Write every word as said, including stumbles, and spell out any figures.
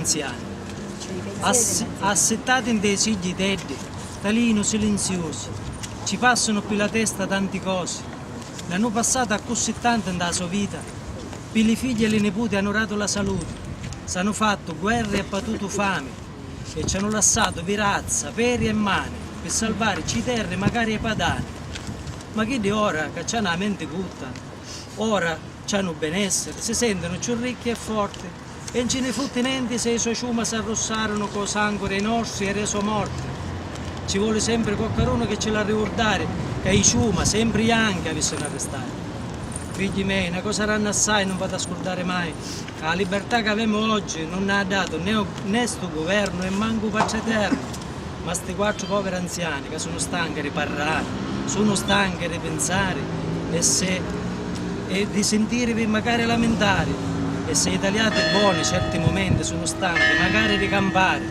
anziani. Ass-, assittati nte sigghi teddi, talìnu silinziusi, ci passanu pi la testa tanti cosi. N'hannu passatu accussì tanti nta so vita, pi li figli e li niputi hannu datu la saluti, s'hannu fattu guerri e patutu fami, e ci hannu lassatu virazza, peri e mani, pi salvari ci terri macari e padani. Ma chiddi ora ca ci hannu a menti cutta, ora ci hannu benessiri, si sentinu ciù ricchi e forti, e nci ni futti nenti se i so ciuma s'arrussarunu co sangu re nostri e re so morti. Ci voli sempri coccarunu chi ci l'ha rivurdari ca i ciuma, sempri janchi, avissinu a ristari. Figghi mei, na cosa ranna assai nun v'ha da scurdari mai, ca a libertà ca avemu oggi nun n'ha datu né, né stu guvernu e mancu u Patri Eternu, ma sti quattru poviri anziani ca sunu stanchi di parrari, sunu stanchi di pinsari e se, e di sintirivi macari lamintari, e se i taliati boni certi mumenti sunu stanchi macari di campari.